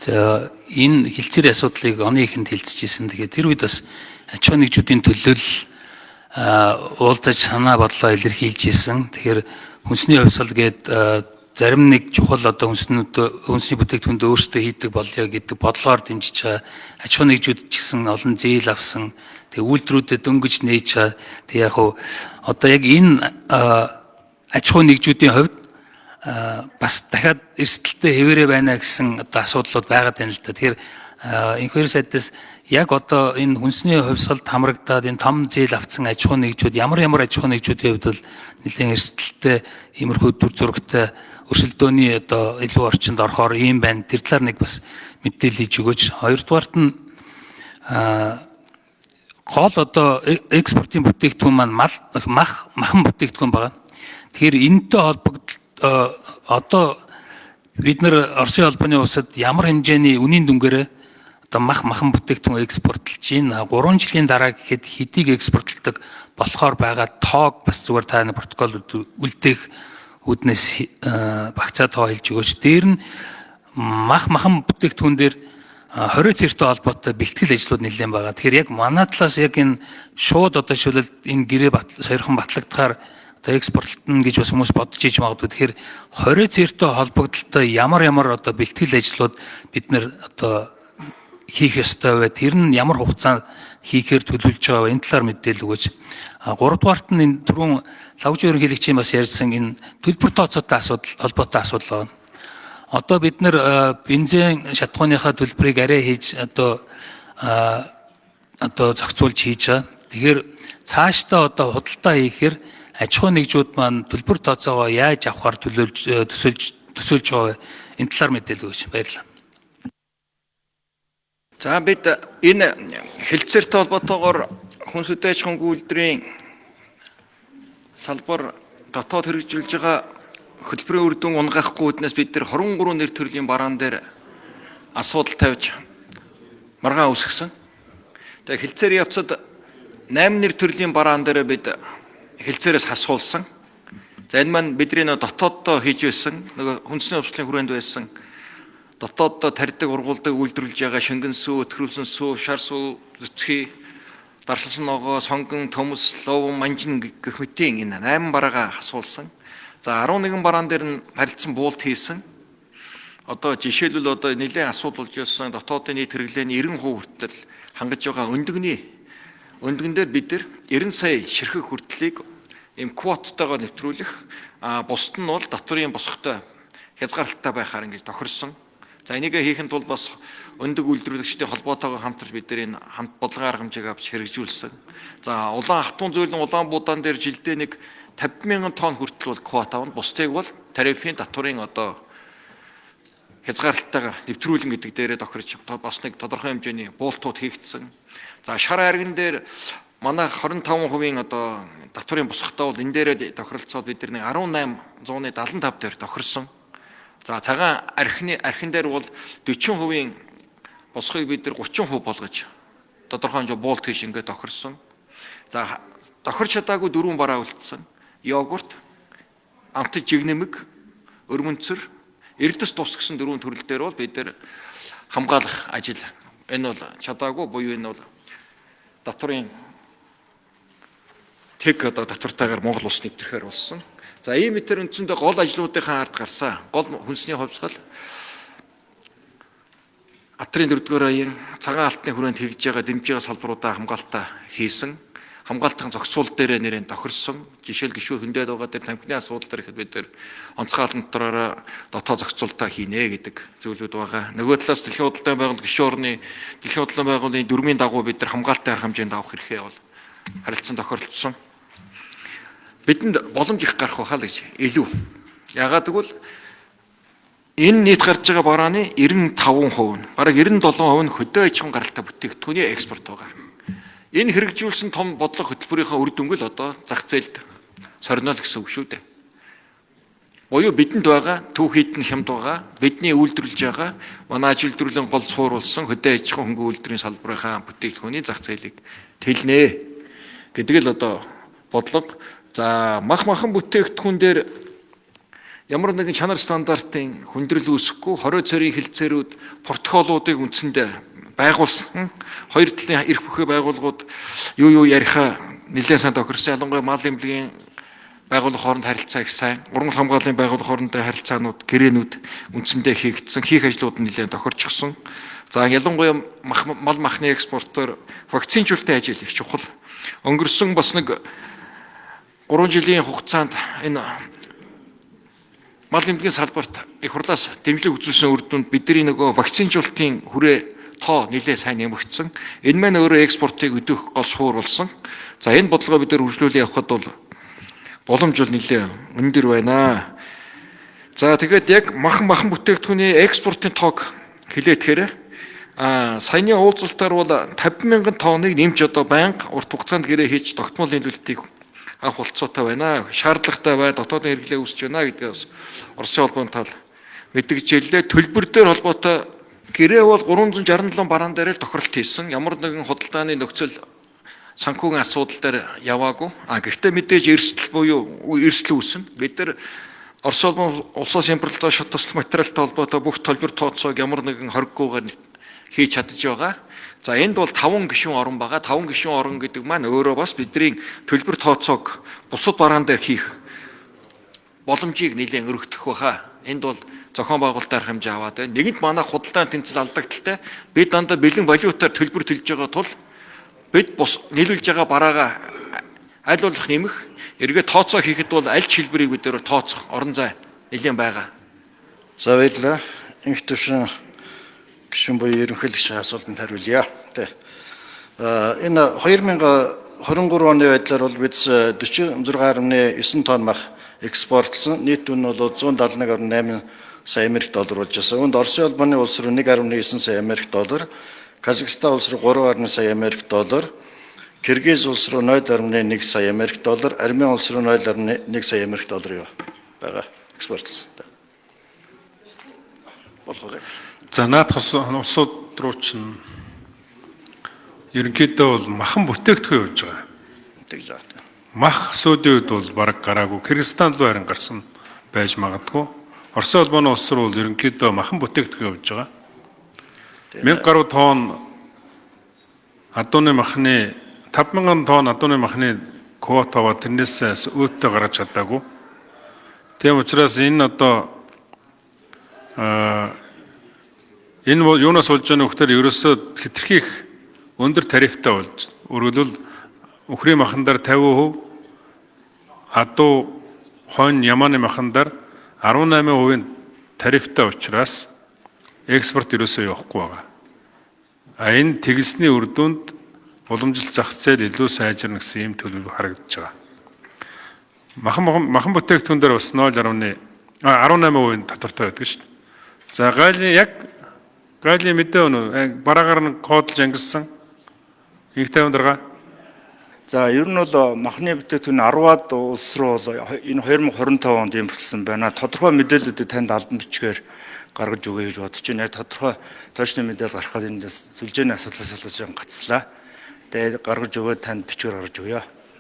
За, энэ хэлцээрийн асуудлыг оны эхэнд хэлцэж исэн. Тэгэхээр тэр үед бас аж ахуйн нэгжүүдийн төлөөлөл уулзаж санаа бодлоо илэрхийлж исэн. Тэгэхээр хүнсний хувьсгал гээд зарим нэг чухал одоо хүнснүүд, хүнсний бүтээгдэхүүнд өөрсдөө хийдэг болъё гэдэг бодлогоор дэмжиж байгаа. Аж ахуйн нэгжүүд ч гэсэн олон зээл авсан. Тэгээ үйлдвэрүүдэд дөнгөж нээж байгаа. Тэгээ яг хуу одоо яг энэ аж ахуйн нэгжүүдийн хувьд бас дахиад эрсдэлтэй хэвээрээ байна гэсэн одоо асуудлууд байгаад байна л да. Тэгэхээр энх баяр сайдаас яг одоо энэ хүнсний хувьсгалд хамрагдаад энэ том зээл авсан аж ахуйн нэгжүүд, ямар ямар аж ахуйн нэгжүүдийн хувьд бол нэлээд эрсдэлтэй иймэрхүү дүр зурагтай өрсөлдөөний одоо илүү орчинд орохоор ийм байна. Тэр талаар нэг бас мэдээлэл хийж өгөөч. Хоёрдугаарт нь гол одоо экспортын бүтээгдэхүүн маань мал, мах, махан бүтээгдэхүүн байгаа. Тэгэхээр энэтэй холбогдол одоо бид нар Оросын холбооны улсад ямар хэмжээний үнийн дүнгээрээ одоо мах, махан бүтээгдэхүүн экспортлж байна? 3 жилийн дараа гэхэд хэдийг экспортлдог болохоор байгаа тоог бас зүгээр та нэг протокол үлдээх үүднээс багцаа тоо хэлж өгөөч. Дээр нь мах, махан бүтээгдэхүүн дээр 20 цэртэй холбоотой бэлтгэл ажлууд нэлээд байгаа. Тэгэхээр яг манай талаас яг энэ шууд одоо жишээлбэл энэ гэрээ сойрхон батлагдахаар одоо экспортлно гэж бас хүмүүс бодож иж магадгүй. Тэгэхээр 20 цэртэй холбогдолтой ямар ямар одоо бэлтгэл ажлууд бид нэр одоо хийх ёстой вэ? Тэр нь ямар хугацаанд хийхээр төлөвлөж байгаа вэ? Энэ талаар мэдээлэл өгөөч. А гуравдугаарт нь энэ түрүүн лавж ерөнхийлөгчийн бас ярьсан энэ төлбөр тооцоотой асуудал, холбоотой асуудал байна. Одоо бид нэр бензин шатахууныхаа төлбөрийг арай хийж одоо зохицуулж хийж байгаа. Тэгэхээр цаашдаа одоо худалдаа хийхээр аж ахуйн нэгжүүд маань төлбөр тооцоогоо яаж авахар төлөөлж төсөөлж байгаа вэ? Энэ талаар мэдээлэл өгөөч. Баярлалаа. За, бид энэ хэлцээртэй холбоотойгоор хүнс хөдөө аж ахуйн үйлдвэрийн салбар дотоод хэрэгжүүлж байгаа хөтөлбөрийн үр дүн унагаахгүй үүднээс бид нар 23 нэр төрлийн бараан дээр асуудал тавьж маргаан үүсгэсэн. Тэгээ хэлцээрийн явцад 8 нэр төрлийн бараан дээр бид хэлцээрээс хасуулсан. За, энэ маань бидний нөө дотооддоо хийж байсан нөгөө хүнсний хувьсгалын хүрээнд байсан дотооддоо тарьдаг, ургуулдаг, үйлдвэрлэж байгаа шингэн сүү, өтгөрүүлсэн сүү, шар сүү, зүцхий, даршилсан ногоо, сонгон, төмс, лууван, манжин гэх мэтийн энэ 8 бараагаа хасуулсан. За, 11 бараан дээр нь харилцан буулт хийсэн. Одоо жишээлбэл одоо нэлээд асуудал болж байсан дотоодын нийт хэрэглээний 90% хүртэл хангаж байгаа өндөгний өндгөн дээр бид нар 90 сая ширхэг хүртлийг ийм квоттойгоор нэвтрүүлэх, а бусд нь бол татврын босготой хязгаарлалттай байхаар ингэж тохирсон. За, энийг хийхэд тулд бас өндөг үйлдвэрлэгчдийн холбоотойгоо хамтарч бид нар энэ хамт бодлогын арга хэмжээг авч хэрэгжүүлсэн. За, улаан хатуун зөөлөн улаан будаан дээр жилдээ нэг 50 мянган тонн хүртэл бол квот авна. Бусдыг бол тарифын татврын одоо хязгаарлалттайгаар нэвтрүүлэн гэдэг дээрээ тохирч бас нэг тодорхой хэмжээний буултууд хийгдсэн. За, шар арган дээр манай 25% одоо татврын босготой бол энэ дээрээ тохиролцоод бид нар нэг 18.75 дээр тохирсон. За, цагаан архины архин дээр бол 40% босгыг бид нар 30% болгож тодорхой хэмжээ буулт хийш ингээд тохирсон. За, тохирч чадаагүй дөрвөн бараа үлдсэн. Йогурт, амтаж жигнэмэг, өрмөнцөр, эрдэс тус гэсэн дөрвөн төрөл дээр бол бид нар хамгаалах ажил энэ бол чадаагүй буюу энэ бол татврын тэг одоо татвартайгаар Монгол улс нэвтрэхээр болсон. За, ийм мэтэр үндсэндээ гол ажлуудынхаа ард гарсан. Гол хүнсний хувьсгал, Атрын дөрөвдүгээр аян, цагаан алтны хүрээнд хийж байгаа дэмжиж байгаа салбаруудаа хамгаалтаа хийсэн. Хамгаалтын зохицуул дээрээ нэрэн тохирсон. Жишээл гişүү хөндөөд байгаа дээр тамхины асуудал дээр ихэд бид нар онцгой албан дотороо дотоо зохицуултаа хийнэ гэдэг зүйлүүд байгаа. Нөгөө талаас Дэлхийн худалдааны байгууллага гишүүн орны Дэлхийн худалдааны байгууллагын дүрмийн дагуу бид нар хамгаалтын арга хэмжээнд авах хэрэгээ бол харилцан тохиролцсон. Бидэнд боломж их гарах байхаа л гэж илүү. Ягаад гэвэл энэ нийт гарч байгаа барааны 95% нь, бараг 97% нь хөдөө аж ахуйн гаралтай бүтээгдэхүүний экспорт байгаа. Энэ хэрэгжүүлсэн том бодлого хөтөлбөрийнхөө үр дүнг л одоо зах зээлд сорнино л гэсэн үг шүү дээ. Буюу бидэнд байгаа түүхийд нь хямд байгаа, бидний үйлдвэрлэж байгаа, манай аж үйлдвэрлэлийн гол цууруулсан хөдөө аж ахуйн хөнгөн үйлдвэрийн салбарынхаа бүтээгдэхүүний зах зээлийг тэлнэ гэдэг л одоо бодлого. За, мах махан бүтээгдэхүүн дээр Ямар нэгэн чанар стандартын хүндрэл үүсэхгүй 20 цорын хэлцээрүүд протоколуудыг үндсэндээ байгуулсан. Хоёр талын эрх бүхий байгууллагууд юу яриахаа нэлээд сайн тохирсон. Ялангуяа мал эмнэлгийн байгууллага хооронд харилцаа их сайн, ургамал хамгааллын байгууллага хоорондын харилцаанууд, гэрээнүүд үндсэндээ хийгдсэн, хийх ажлууд нь нэлээд тохирчихсон. За ялангуяа мал махны экспортоор вакцинжуулалтын ажил их чухал. Өнгөрсөн бас нэг 3 жилийн хугацаанд энэ мал эмнэлгийн салбарт их хурлаас дэмжлэг үзүүлсэн үр дүнд бидний нөгөө вакцинжуулалтын хүрээ тоо нэлээд сайн нэмэгдсэн. Энэ маань өөрөө экспортыг өдөөх гол суур болсон. За энэ бодлогоо бид нар хөгжлүүлээ явахад бол боломж бол нэлээд өндөр байна. За тэгээд яг махан бүтээгдэхүүний экспортын тоог хэлээтгэхээр саяны уулзалтаар бол 50,000 тонныг нэмж одоо байнга урт хугацаанд гэрээ хийж тогтмол нийлүүлэлтийг авах болцоотой байна. Шаардлагатай бай, дотоодын хэрэглээ үүсэж байна гэдгээ бас Оросын холбооны тал мэдгжээлээ. Төлбөр дээр холбоотой гэрээ бол 367 бараан дээр л тохиролт хийсэн. Ямар нэгэн худалдааны нөхцөл санхүүгийн асуудал дээр яваагүй. Гэхдээ мэдээж эрсдэл буюу эрсдэл үүснэ. Бид нар Орос холбоон улсаас импортлоо шат туслах материалтай холбоотой бүх төлбөр тооцоог ямар нэгэн хориггүйгээр хийж чадж байгаа. За энд бол 5 гишүүн орон байгаа. 5 гишүүн орон гэдэг маань өөрөө бас бидний төлбөр тооцоог бусад бараан дээр хийх боломжийг нэлээд өргөдөх байхаа. Энд бол зохион байгуулалтын арга хэмжээ аваад байна. Нэгэнт манай худалдааны тэмцэл алдагдaltaй. Бид дандаа бэлэн валютаар төлбөр төлж байгаа тул бид бус нийлүүлж байгаа бараагаа аль болох нэмэх, эргээ тооцоо хийхэд бол аль ч хэлбэрийг бид өөр тооцох орон зай нэлээд байгаа. За баярлалаа. Инх төвшин гишүүн буюу ерөнхийлөгч асуултанд хариулъя. Тэ. Энэ 2023 оны байдлаар бол бид 46.9 тонн мах экспортлсон. Нийт үн бол 171.8 сая Америк доллар болж байсан. Үүнд Оросын холбооны улс руу 1.9 сая Америк доллар, Казахстан улс руу 3.1 сая Америк доллар, Киргиз улс руу 0.1 сая Америк доллар, Армен улс руу 0.1 сая Америк доллар юу байгаа экспортлсон. Болохоор. За наадах улсууд руу чинь ерөнхийдөө бол махан бүтээгдэхүүн явж байгаа. Тэгж байгаа. Мах сүүдийн үед бол бараг гараагүй. Кыргызстан руу харин гарсан байж магадгүй. Оросын холбооны улс руу бол ерөнхийдөө махан бүтээгдэхүүн явж байгаа. 1000 гаруй тонн адууны махны 5000 тонн адууны махны квот аваад тэрнээс өөдтэй гаргаж чадаагүй. Тийм учраас энэ одоо энэ юунаас болж байгаа нөхдөр ерөөсөө хэтэрхий их өндөр тарифтай болж өргөлвөл үхрийн махан дээр 50%, адуу хонь ямааны махан дээр 18% тарифтай учраас экспорт ерөөсөө явахгүй байгаа. А энэ тэгсний үр дүнд уламжлалт зах зээл илүү сайжирна гэсэн ийм төлөв харагдаж байгаа. Махан бүтээгдэхүүн дээр бас 0.18% татвартай байдаг шүү дээ. За гайлын яг гайлын мэдээ өнөө бараагаар нь кодолж ангилсан. Инх тайван дарга. За ер нь бол махны бүтээгдэхүүн 10-аад улс руу бол энэ 2025 онд импортлсон байна. Тодорхой мэдээллүүдийг танд албан бичгээр гаргаж өгье гэж бодож байна. Яг тодорхой точны мэдээлэл гаргахад энэ сүлжээний асуудлаас болож гацлаа. Тэгээд гаргаж өгөөд танд бичгээр гаргаж өгье.